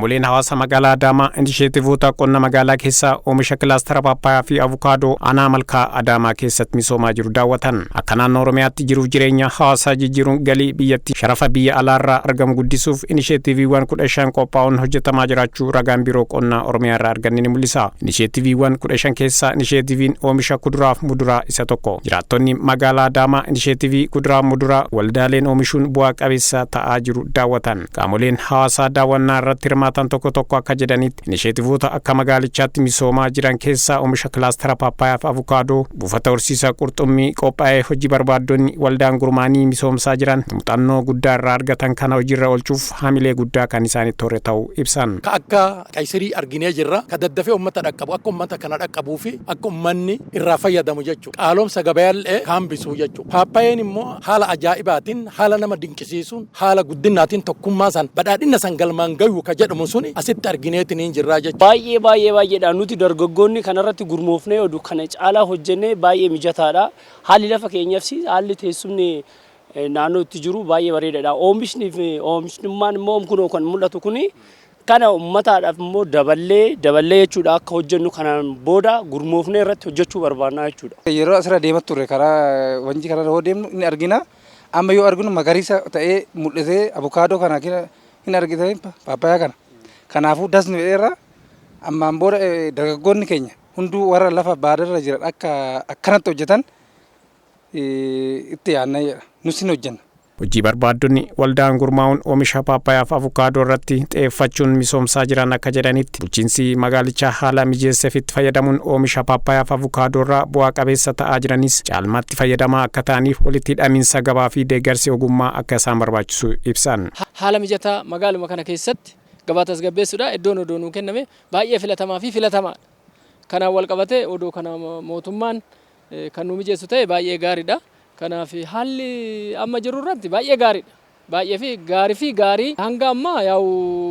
Qaamoleen hawaasa magaalaa Adaamaa inisheetivoota qonna magaalaa keessaa oomisha kilaastara paappayaa fi avukaadoo aanaa Malkaa Adaamaa keessatti misoomaa jiru daawwatan. Akka naannoo Oromiyaatti jiruuf jireenya hawaasaa jijjiiruun galii biyyatti sharafa biyya alaarraa argamu guddisuuf inisheetiiviiwwan 15 qophaa'uun hojjetamaa jiraachuu ragaan biiroo qonnaa Oromiyaa irraa arganne ni mul'isa. Inisheetiiviiwwan 15 keessaa inisheetiiviin oomisha kuduraaf muduraa isa tokko. Jiraattonni magaalaa Adaamaa inisheetiivii kuduraaf muduraa waldaaleen oomishuun bu'aa qabeessa ta'aa jiru daawwatan. Qaamoleen hawaasaa daawwannaa irratti hirmaatan tokko tokko akka jedhanitti, inisheetiivoota akka magaalichaatti misoomaa jiran keessaa oomisha kilaastara paappayaa fi avukaadoo, buufata horsiisa qurxummii qophaa'ee hojii barbaaddonni waldaan gurmaanii misoomsaa jiran muuxannoo guddaa irraa argatan kana hojiirra oolchuuf hamilee guddaa kan isaanitti hore ta'uu ibsan. Ka akka qaysirii arginee jirra. Ka daddafee ummata dhaqqabu, akka ummata kana dhaqqabuu fi akka ummanni irraa fayyadamu jechuudha. Qaalomsa gabayaallee kaambisuu jechuudha. Paappayeen immoo haala ajaa'ibaatiin, haala nama dinqisiisuun, haala guddinnaatiin tokkummaa san, badhaadhina san galmaan gayu ka jedhamu suni asitti argineetiin jirraa jechuudha. Baay'ee baay'ee baay'eedha. Nuti dargaggoonni kanarratti gurmoofnee oduu kana caalaa hojjennee baay'ee mijataadha. Haalli lafa keenyaafis haalli teessumni naannoo itti jiru baay'ee bareedaadha. Oomishni fi oomishnummaan immoo kunoo kan mul'atu kuni kana uummataadhaaf immoo daballee daballee jechuudha, akka hojjennu kanaan booda gurmoofnee irratti hojjechuu barbaannaa jechuudha. Yeroo asirra deemaa turre, karaa Wanjii kanarra yoo deemnu inni argina. Amma yoo arginu magariisa ta'ee mul'atee, abukaadoo kana hin argitanii, paappayaa kana. Kanaafuu dasni fedheerra. Ammaan booda dargaggoonni keenya hunduu warra lafa baadarra jiran akka akkanatti hojjetan itti yaadna jedha. Nus hin hojjenna. Hojii barbaaddonni waldaan gurmaa'uun oomisha paappayaa fi avukaadoo irratti xiyyeeffachuun misoomsaa jiran akka jedhanitti, bulchiinsi magaalichaa haala mijeesseef itti fayyadamuun oomisha paappayaa fi avukaadoo irraa bu'aa qabeessa ta'aa jiranis, caalmaatti fayyadamaa akka ta'aniif walitti hidhamiinsa gabaa fi deeggarsi ogummaa akka isaan barbaachisu ibsan. Haala mijataa magaaluma kana keessatti gabaa tasgabbeessuudha. Iddoon odoo nuu kenname baay'ee filatamaa fi filatamaadha. Kanaan wal qabatee odoo kana mootummaan kan nu mijeessu ta'e baay'ee gaariidha. Kanaaf haalli amma jiru irratti baay'ee gaariidha. Baay'ee fi gaarii fi gaarii hanga ammaa yaa'u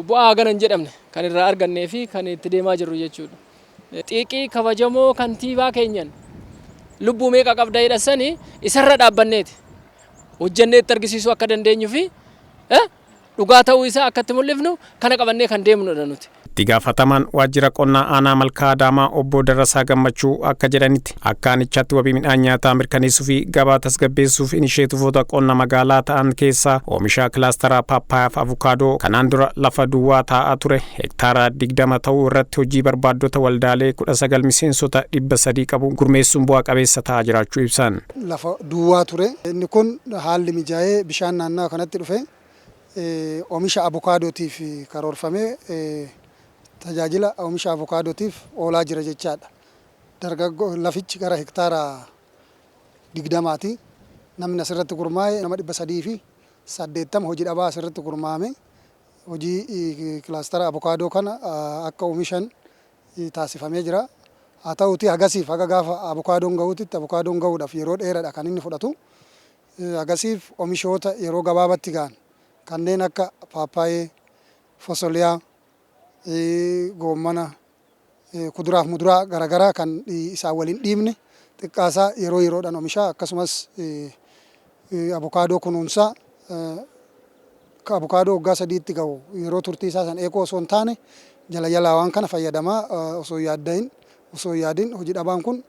bu'aa hagana hin jedhamne kan irraa argannee fi kan itti deemaa jirru jechuudha. Xiiqii kabajamoo kantiibaa keenyan lubbuu meeqa qabda jedhasanii isarra dhaabbanneeti. Hojjennee itti argisiisuu akka dandeenyu fi dhugaa ta'uu isaa akka itti mul'ifnu kana qabannee kan deemnudha nuti. Itti gaafatamaan waajjira qonnaa aanaa Malkaa Adaamaa obbo Darrasaa Gammachuu akka jedhanitti, akka aanichaatti wabii midhaan nyaataa mirkaneessuu fi gabaa tasgabbeessuuf inisheetivoota qonna magaalaa ta'an keessaa oomisha kilaastaraa paappayaa fi avukaadoo kanaan dura lafa duwwaa taa'aa ture hektaara 20 ta'uu irratti hojii barbaaddota waldaalee 19 miseensota 300 qabu gurmeessuun bu'aa qabeessa ta'aa jiraachuu ibsan. Lafa duwwaa ture. Inni kun haalli mijaa'ee bishaan naannawa kanatti dhufe oomisha abukaadotiif karoorfamee tajaajila oomisha abukaadotiif oolaa jira jechaadha. Dargaggoo lafichi gara hektaara 20ti. Namni asirratti gurmaa'e nama 380 hojii dhabaa asirratti gurmaa'ame hojii kilaastara abukaadoo kana akka oomishan taasifamee jira. Haa ta'uutii hagasiif haga gaafa abukaadoon gahuutitti, abukaadoon gahuudhaaf yeroo dheeraadha kan inni fudhatu. Hagasiif oomishoota yeroo gabaabatti gahan kanneen akka paappaayee, fosoliyaa, goommana, kuduraaf muduraa garaagaraa kan isaan waliin dhiibne xiqqaasaa yeroo yeroodhaan oomishaa, akkasumas abukaadoo kunuunsaa, abukaadoo waggaa 3tti gahu yeroo turtii isaa san eeguu osoo hin taane jala jalaa waan kana fayyadamaa, osoo yaaddahin osoo yaadin hojii dhabaan kun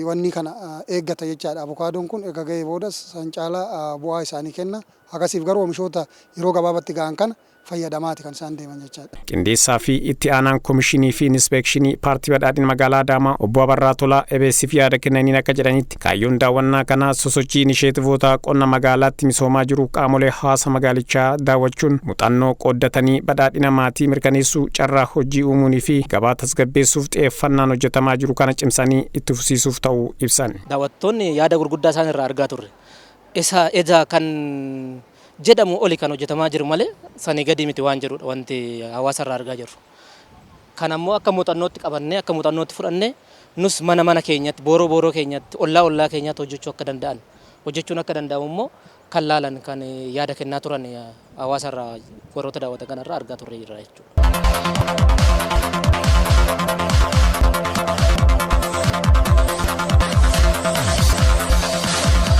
wanni kana eeggata jechaadha. Abukaadoon kun erga gahee boodas san caalaa bu'aa isaanii kenna. Akkasiif garuu oomishoota yeroo gabaabatti gahan kana fayyadamaati kan isaan deeman jechaadha. Qindeessaa fi itti aanaan komishinii fi inspeekshinii paartii badhaadhina magaalaa Adaamaa obbo Abarraa Tolaa EBS'f yaada kennaniin akka jedhanitti, kaayyoon daawwannaa kanaa sosochii inisheetivoota qonna magaalaatti misoomaa jiru qaamolee hawaasa magaalichaa daawwachuun muuxannoo qooddatanii badhaadhina maatii mirkaneessuu, carraa hojii uumuunii fi gabaa tasgabbeessuuf xiyyeeffannaan hojjetamaa jiru kana cimsanii itti fufsiisuuf ta'uu ibsan. Daawwattoonni yaada gurguddaa isaan irraa argaa turre. Isa eda kan jedhamu oli kan hojjetamaa jiru malee sanii gadi miti waan jedhudha wanti hawaasa irraa argaa jirru. Kan ammoo akka muuxannootti qabannee, akka muuxannootti fudhannee nus mana mana keenyatti, booroo booroo keenyatti, ollaa ollaa keenyatti hojjechuu akka danda'an, hojjechuun akka danda'amu immoo kan laalan, kan yaada kennaa turan hawaasa irraa, warroota daawwatan kanarraa argaa turre jirra jechuudha.